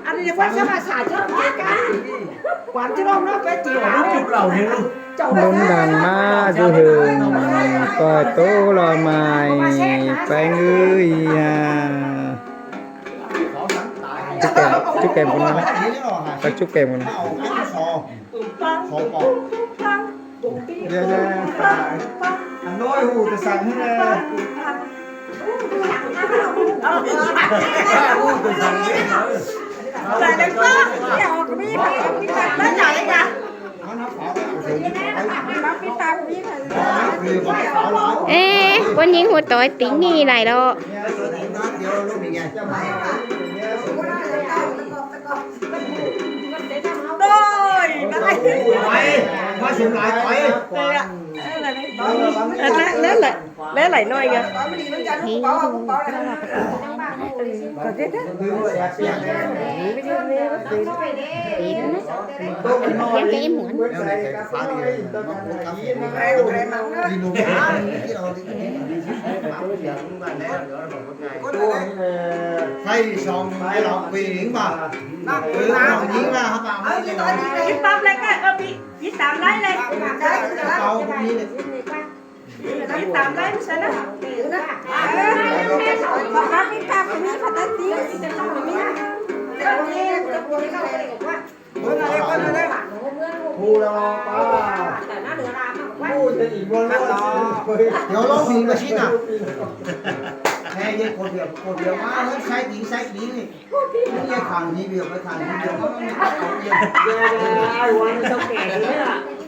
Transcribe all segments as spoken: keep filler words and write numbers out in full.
Ăn đi, qua xe mà xả cho nó cái cái. Quán chứ đâu nó phải chỉ là. Lốn đang ꞌmá ꞌdụ ꞌhung, ꞌcoi ꞌtố lo mai, pay ꞌngứ ꞌi ha. Chúc kèm, chúc kèm của nó đấy. Các chúc kèm của nó. Dạ, dạ. Hà Nội hủ tiếu sẵn thế này. Hủ tiếu sẵn thế này. Ê, con nhím hút ꞌtoi ꞌtí ꞌnị lai lo. Lé đảy ꞌnọi ꞌnớ. Thầy sống cái lọc quỷ mà. Nặng quỷ mà. Nặng nhí là hả bà? Cái bắp này cái, ờ, bị, bị tạm lái này. Tao cũng nhí này. Bị tạm lái mới sao đó. Bắp cái bắp cái mi phải tao tí. Thu là ba. Thu thì ỉm luôn luôn. Thiếu lắm thì mà xin à. Nghe vậy cột việc, cột việc má hết sai tí, sai tí này. Những cái thằng gì việc với thằng gì việc.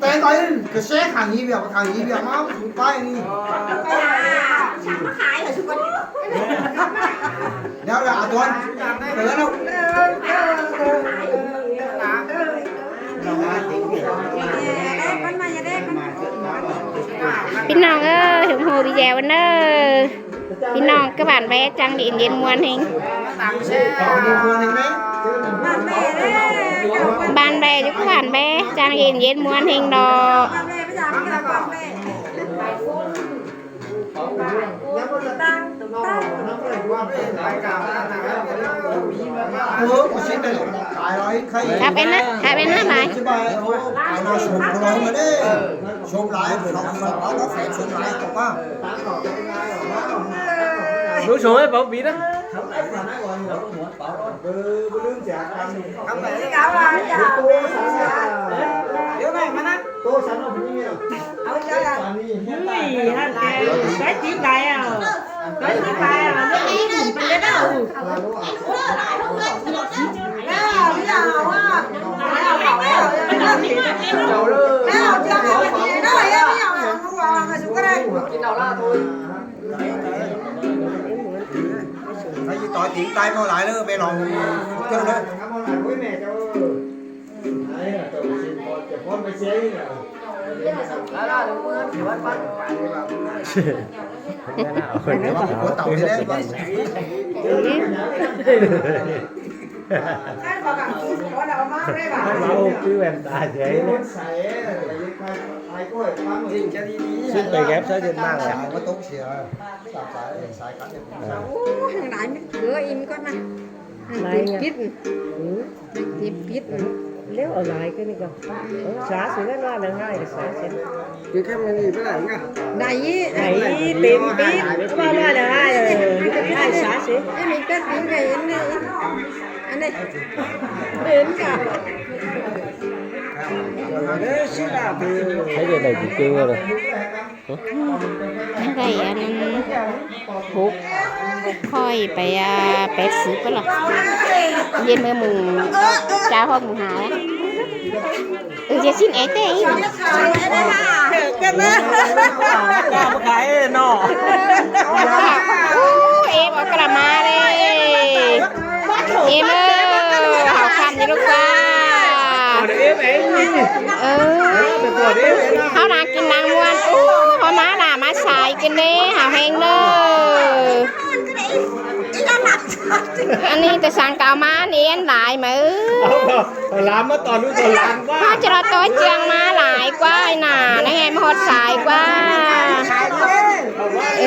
Tên tôi cái xe thằng gì việc, thằng gì việc má, phải đi. Nếu là Tuấn, Tuấn đâu? พี่น้องเอ้ย ủng hộ video ꞌnớ. พี่น้อง các bạn bè, chăng yên yên muôn hình. Bạn bè chứ các bạn bè, chăng yên yên muôn hình đó. Khắp em á, khắp em á, bài. Lũ số ấy bảo bị đó. Ui, hả, cái, cái chip bài à. Cái chip bài à, nó đi ngủ bên đây đâu. Nói gì tỏi tiếng tai mau lái nữa, mẹ lòng. Kêu nữa. Cứ em ta vậy. Xin phải ghép số điện thoại rồi. Ú, hàng đái mít gứa im con nè. Hàng đái tim kít. Tim kít. Nếu ở lại cái này còn. Xá xứ nó là hai, xá xứ. Cái cái này với lại nha. Đái, đái tim kít. Có bao giờ là hai rồi. Hai xá xứ. Cái mình cất tim cái in này. Ăn đi. Đến cả. Đấy, xí là từ. Thấy cái này thì kêu rồi. ได้อันนั้น หก ค่อยไป อ่า แปดสิบ ก็หรอ เย็นเมื่อหมู่ เจ้าห้องหมู่หา เออ เจสิน ไอ้เต้อีก เกิดมา ขายเนาะ โอ้ เอบอกกระมาเลย เอมเออ เขาคันอยู่ลูกจ้า เออ เขาหนากินนางม่วน โอ้ เขามาหนามาสายกินเด้ หาแหงเด้อ อันนี้แต่สั่งเก่ามาเน้นหลายไหม เอา เอาหลามมาต่อลูกต่อหลานว่า เขาจะรอโต๊ะเจียงมาหลายกว่าไอ้หนานะแฮมฮอดสายกว่า เอ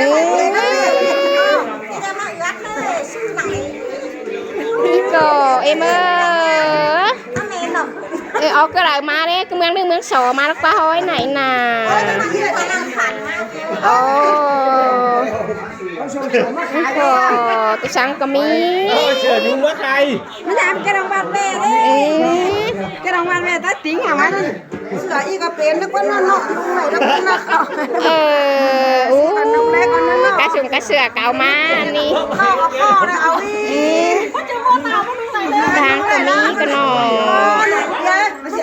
อ Ê mơ. Ê, ók ꞌcọ đảy ꞌmá ꞌlế, ꞌcọ ꞌmướng ꞌnưng ꞌmướng song ꞌmá lắc ꞌpá ꞌhọi nảy nả. Ồ. Ôi, cái sáng có mí. Ôi, sửa nhung mất hay. Mới làm cái đồng bạc về đi. Ê. Cái đồng bạc về ta tính hả má đi. Sửa y có pên nó quên nó nọ, nó nọ, nó quên nó không. Ơ, ú. Còn nông lé con nó nọ. Cá sùng cá sửa cáo má ni. Kho, kho nó áo y. Ê. Tháng có mí có nọ.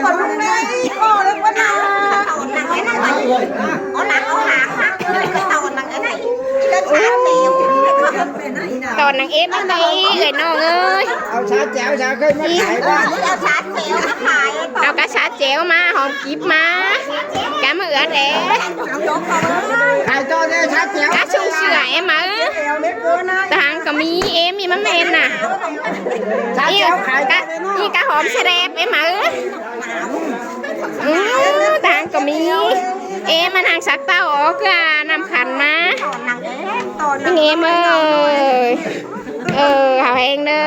Còn nông lé, kho nó quên nó. Có nắng có hàng hả? Tàu nắng cái này. Ú. Tỏn nẳng êm ꞌmá ꞌtẹ ới ꞌnọng ơi. Au sá chéo sá khơi ꞌmá khải ꞌva. Au cá sá chéo ꞌmá, hom kíp ꞌmá. Cá ꞌmá ứt đé. Khải ꞌto ꞌdê sá chéo. Cá sung sửa êm ꞌmá. Tháng có mí êm ꞌmí ꞌmá êm nả. Sá chéo khải cá, ꞌí cá hom sá đép êm ꞌmá. Ư, tháng có mí. Êm ꞌmá tháng sặc ꞌtạu ók ꞌcọ ꞌnặm khăn ꞌmá. Ê ꞌmá ơi. Ơ, hảư ꞌhéng ꞌnớ.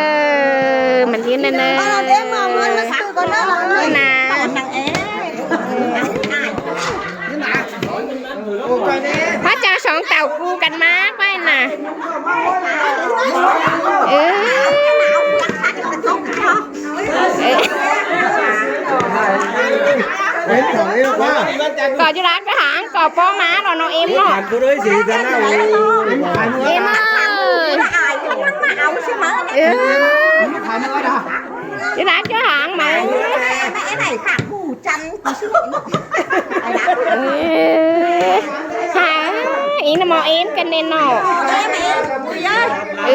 Mẳn ꞌdiến ꞌnớ ꞌnớ. Nả. Hák ꞌchọ song tảu ꞌcú căn ꞌmá ꞌquá nả. Ư. Ê. Ê, khỏi ꞌchọ ꞌlạ. Có dú đák cá háng, có ꞌpo ꞌmá lo nó êm ꞌnớ. Ăn bố đới gì ra nào. Êm ơi. Ê. Dú đák cá háng ꞌmá. Ê. Hả, ꞌí ꞌnặm ꞌmo êm căn ꞌnê ꞌnọ. Ê.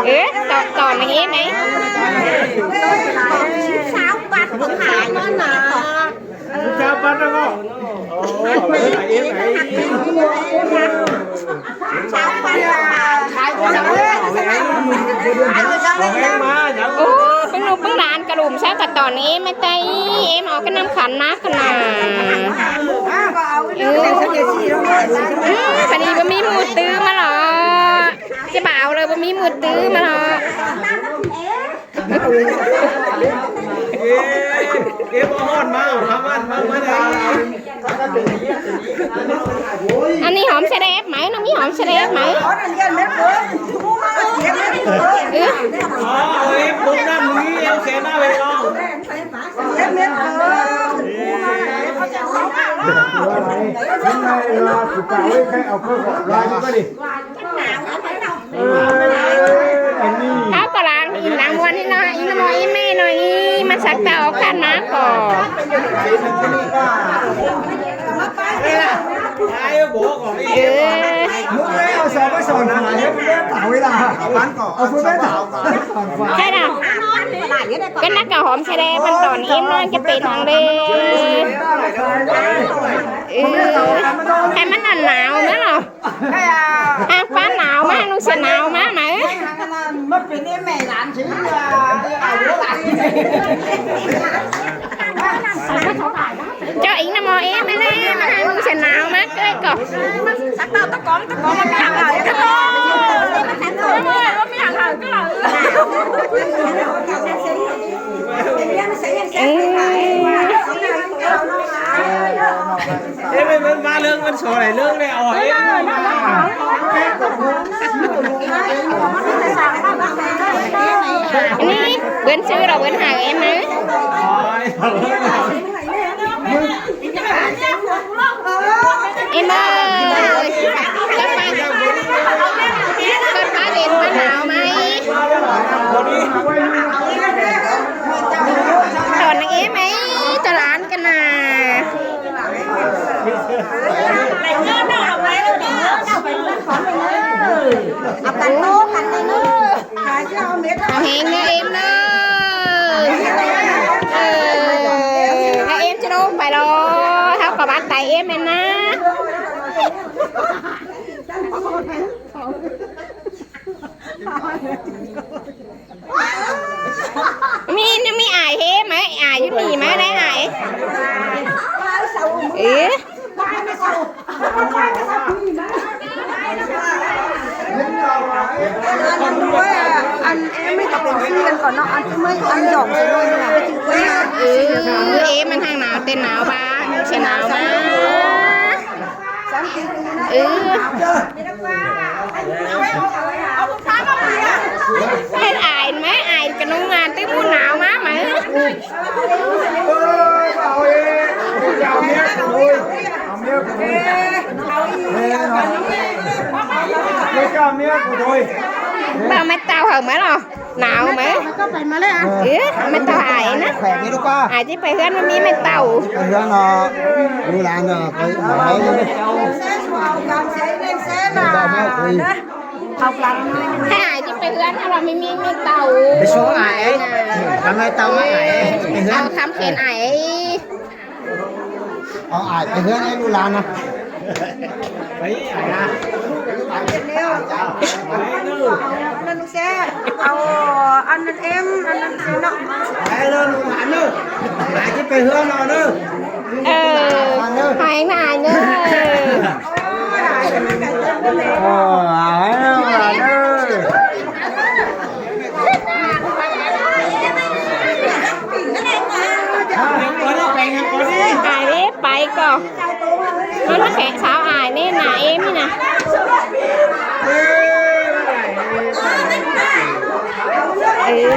Ê, tỏn, tỏn nẳng êm ꞌmá. Sáo bát cũng hại. Sáo bát đó không? Ôi, sáo bát đó. Ú, ꞌpứng ꞌlụk ꞌpứng lan cá lủm sáo cá tỏn êm ꞌmá ꞌtẹ, êm ók cá ꞌnặm khăn ꞌmá khăn nả. Ư. Ư, pá đi báu ꞌmí ꞌmự ꞌtứ ꞌmá lo. Chứ bảo là báu ꞌmí ꞌmự ꞌtứ ꞌmá lo. Ê, ê, báu ꞌhọn ꞌmá, ꞌmá, ꞌmá, ꞌmá, ꞌmá. Ăn ꞌnị hom sá đép ꞌmá, ꞌnọng ꞌmí hom sá đép ꞌmá. Ư. Ơ, ê, bố năm ꞌmí, eo xé ꞌmá về con. Ơ, ăn ꞌnị. Hák ꞌcọ lăng in lăng ꞌmuôn ꞌnị ꞌnọi, ꞌnị ꞌnọi ꞌmá ꞌnọi ꞌnị, ꞌmá sặc ꞌtạu ók căn ꞌmá ꞌcọ. Ơ. Ơ. Thế nào? Cái nắp cà hòm xe đen, mình tỏn im nó chắc pên thằng đi. Ừ. Cái mắt là não nữa rồi. Hang pán não má, ꞌnụ sửa não má nả. Cho ính ꞌnặm ꞌmo êm ꞌmá ꞌnê, ꞌmá hang ꞌnụ sửa não má ꞌcọ. Ê, ꞌmá ꞌmá ꞌlớng ꞌmá sổ đảy ꞌlớng đảy ỏi ꞌmá. ꞌNị, bươn ꞌchư lo bươn hảư êm ꞌmá. Êm ơi, cắp ꞌpá, cắp ꞌpá đen ꞌpá não ꞌmá. Tỏn năng êm ꞌmá, cho lán căn nả. Au hên ꞌnớ êm ꞌnớ. Ơ, ꞌnớ êm ꞌchớ ꞌnọng pay lo. Hảư ꞌcọ bát tay êm ꞌmá nả. ꞌMí, ꞌmí ải ꞌhế ꞌmá, ải dú ꞌnị ꞌmá đảy ải. Ê. Ơ, Ăn sim ăn ꞌcọ ꞌnọ, ăn sim ꞌmới ăn dỏm sim ꞌmới ꞌnọ. Ừ, ê, ꞌmắn hang nao, tên nao ꞌva, sia nao ꞌmá. Ừ. Hên ai ꞌmá, ai ꞌcọ ꞌnung ăn ꞌtứ ꞌmún nao ꞌmá ꞌmá. Ê, ꞌva ꞌmá ꞌtạu hảư ꞌmá lo. Nao ꞌmá. Ê, ꞌmá ꞌtạu ai ꞌnớ. Khỏe ꞌmí ꞌlụk ꞌva? Ai ꞌchí pay ꞌhướn ꞌmá ꞌmí ꞌmá ꞌtạu. Pay ꞌhướn ꞌnọ. Đu lan ꞌnọ, pay ꞌnọ. Hên ai ꞌchí pay ꞌhướn ꞌnọ, ꞌmí ꞌmí ꞌmá ꞌtạu. Pay sung ai. Khăm ꞌmá ꞌtạu ꞌmá ai. Pay ꞌhướn. Au khăm khen ai. Au ai pay ꞌhướn é đu lan ꞌnọ. Au, ăn ăn êm, ăn ăn êm ꞌnọ. Ai ꞌlớ đu lan ꞌnớ. Ai ꞌchí pay ꞌhướn ꞌnọ ꞌnớ. Ờ, ai ꞌnớ, ai ꞌnớ. Ờ, ai ꞌnớ, ai ꞌnớ. Ai ꞌlế pay ꞌcọ. ꞌNo ꞌnọ khék sau ai ꞌnị ꞌnạ, êm ꞌnị ꞌnạ. Ừ.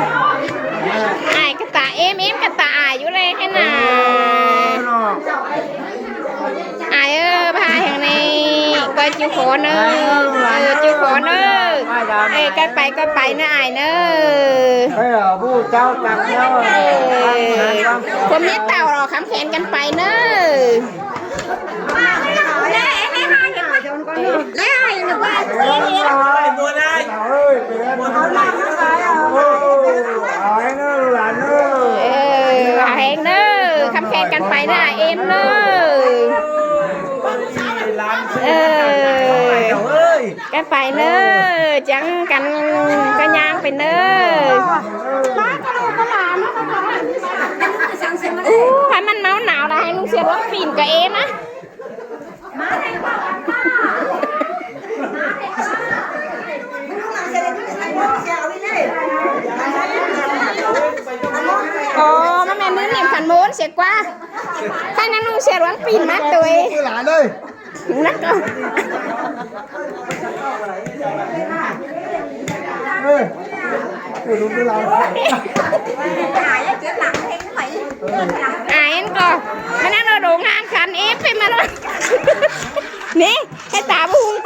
Ai ꞌcọ ta êm, êm ꞌcọ ta ai dú ꞌlế ꞌnị ꞌnạ. Ai ơ, ꞌva hên ꞌnị, ꞌcọ ꞌchu khó ꞌnớ. Ờ, ꞌchu khó ꞌnớ. Ê, ꞌcọ pay, ꞌcọ pay ꞌnớ ai ꞌnớ. Ê, ꞌbu chảu căn ꞌnớ. Ê, ꞌcọ ꞌmí ꞌtạu lo, khăm khen căn pay ꞌnớ. Ê, ꞌva hên ꞌnớ, khăm khen căn pay ꞌnớ, êm ꞌnớ. Ê, căn pay ꞌnớ, chắng căn ꞌcọ ꞌnhang pay ꞌnớ. Ú, hảư ꞌmắn máu nao ꞌnạ, hảư ꞌnung sia ꞌluống pin ꞌcọ êm ꞌnạ. Ồ, ꞌmá ꞌmen ꞌmứa niêm khăn ꞌmôn sia ꞌquá. Khăn ꞌnăng ꞌnung sia ꞌluống pin ꞌmá tui. ꞌNắc ꞌcọ. Ai ꞌnị ꞌcọ, ꞌmá ꞌnăng ꞌnọ đu ꞌngang khăn ép pay ꞌmá ꞌlo. ꞌNị, hảư ta ꞌva ꞌhung